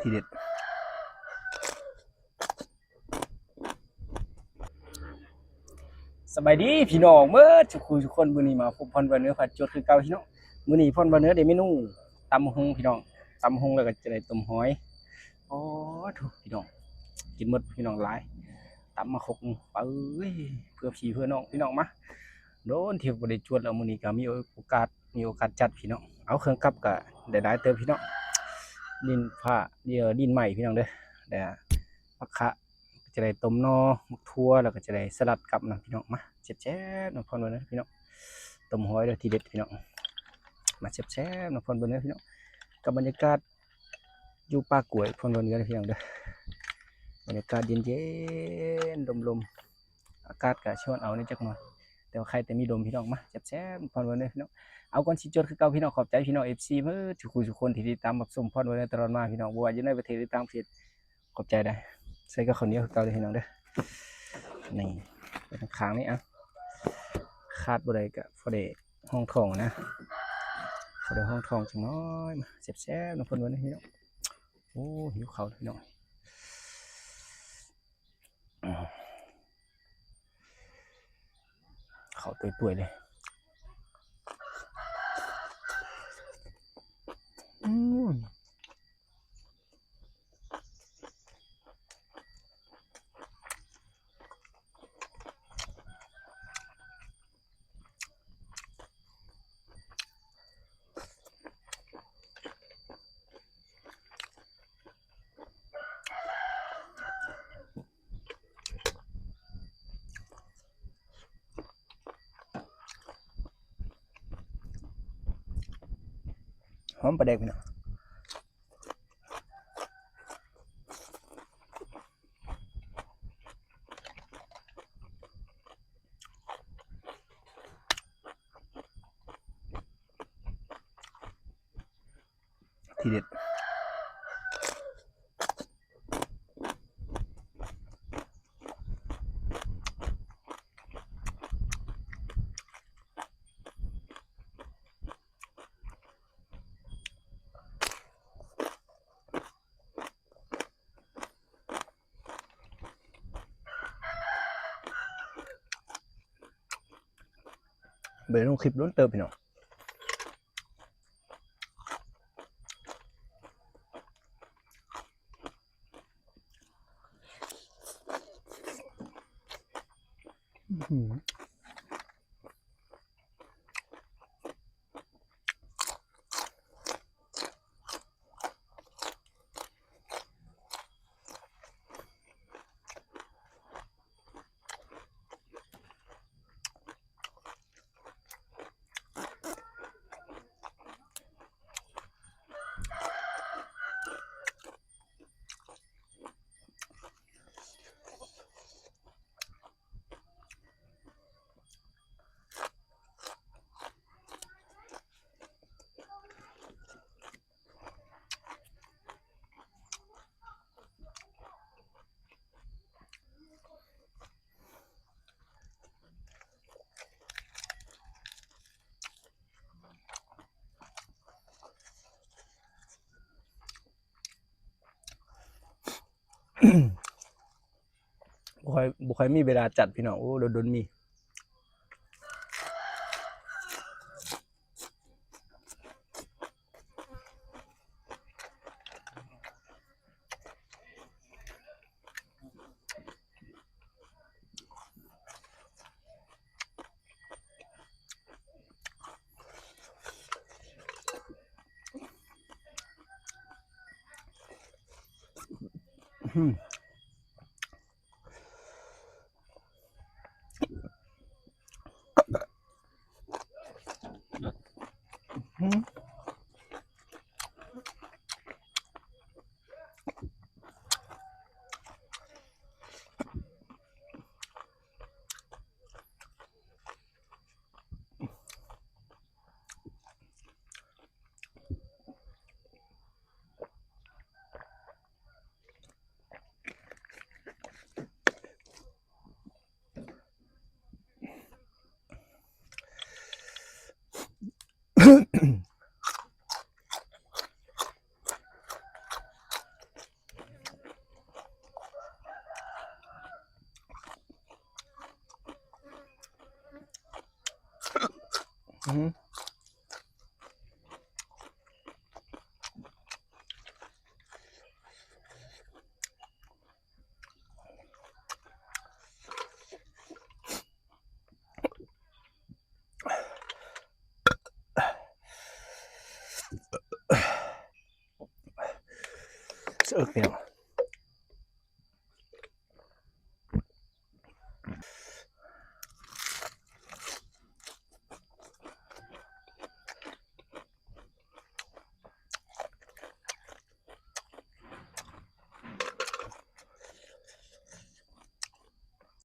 ທີເດັດ. ສະບາຍດີພີ່ນ້ອງເບິດທຸກຜູ້ທຸກຄົນ, ມື້ນີ້ມາພົບພອນ ວັນເນີ ພາຈວດຄືເກົ່າພີ່ນ້ອງ. ມື້ນີ້ພອນ ວັນເນີ ໄດ້ເມນູຕຳຫຸ່ງພີ່ນ້ອງ, ຕຳຫຸ່ງແລ້ວກໍຈະໄດ້ຕົ້ມຫອຍ. ໂອ້ໂທ້ ພີ່ນ້ອງ ກິນໝົດພີ່ນ້ອງຫຼາຍ, ຕຳມາຄົກໜຶ່ງ ເອີຍ ເພື່ອພີ່ເພື່ອນ້ອງພີ່ນ້ອງ. ມາ ໂດນທີ່ບໍ່ໄດ້ຈວດແລ້ວ, ມື້ນີ້ກໍມີໂອກາດ ມີໂອກາດຈັດພີ່ນ້ອງ. ເອົາເຄື່ອງກັບກໍໄດ້ຫຼາຍເຕີບພີ່ນ້ອງ, ດິນຟ້າ ດິນໄມ້ພີ່ນ້ອງເດີ, ແລ້ວຜັກຂະ ຈະໄດ້ຕົ້ມໜໍ່ ໝາກຖົ່ວ ແລ້ວກໍຈະໄດ້ສະຫຼັດກັບນຳພີ່ນ້ອງ. ມາແຊບໆນຳພອນ ວັນເນີ ພີ່ນ້ອງ, ຕົ້ມຫອຍເດີ ທີເດັດພີ່ນ້ອງ. ມາແຊບໆນຳພອນ ວັນເນີ ພີ່ນ້ອງ, ກັບບັນຍາກາດຢູ່ປ່າກ້ວຍພອນ ວັນເນີ ພີ່ນ້ອງເດີ. ບັນຍາກາດເຢັນໆ ລົມໆ ອາກາດກໍຊວນເອົາແດ່ຈັກໜ່ອຍ, ແຕ່ວ່າໃຄແຕ່ມີລົມພີ່ນ້ອງ. ມາແຊບໆນຳພອນ ວັນເນີ ພີ່ນ້ອງ. ເອົາ ກ່ອນຊິຈວດຄືເກົ່າພີ່ນ້ອງ, ຂອບໃຈພີ່ນ້ອງ ເອັຟຊີ ເບິດທຸກຜູ້ທຸກຄົນທີ່ຕິດຕາມຮັບຊົມພອນ ວັນເນີ ຕະຫຼອດມາພີ່ນ້ອງ, ບໍ່ວ່າຢູ່ໃນປະເທດ ຫຼື ຕ່າງປະເທດ. ຂອບໃຈໄດ໋. ໃສ່ກັບເຂົ້າໜຽວຄືເກົ່າເດີພີ່ນ້ອງເດີ. ນີ້ ໄປທາງຂ້າງນີ້ ເອົາ ຂາດບໍ່ໄດ້ກໍພໍໄດ້ຮອງທ້ອງນະ, ພໍໄດ້ຮອງທ້ອງຈັກໜ້ອຍ. ມາແຊບໆນຳເພິ່ນເບິ່ງເດີພີ່ນ້ອງ. ໂອ້ ຫິວເຂົ້າພີ່ນ້ອງ, ເຂົ້າຕົວໆເລີຍ. ອືມ. ຫອມປາແດກພີ່ນ້ອງ. ທີເດັດ. ບໍ່ໄດ້ລົງຄລິບດົນເຕີບພີ່ນ້ອງ. ບໍ່ຄ່ອຍ ບໍ່ຄ່ອຍມີເວລາຈັດພີ່ນ້ອງ, ໂອ້ ດົນໆມີ. ອືມ ອືມ ສະເອິກພີ່ນ້ອງ.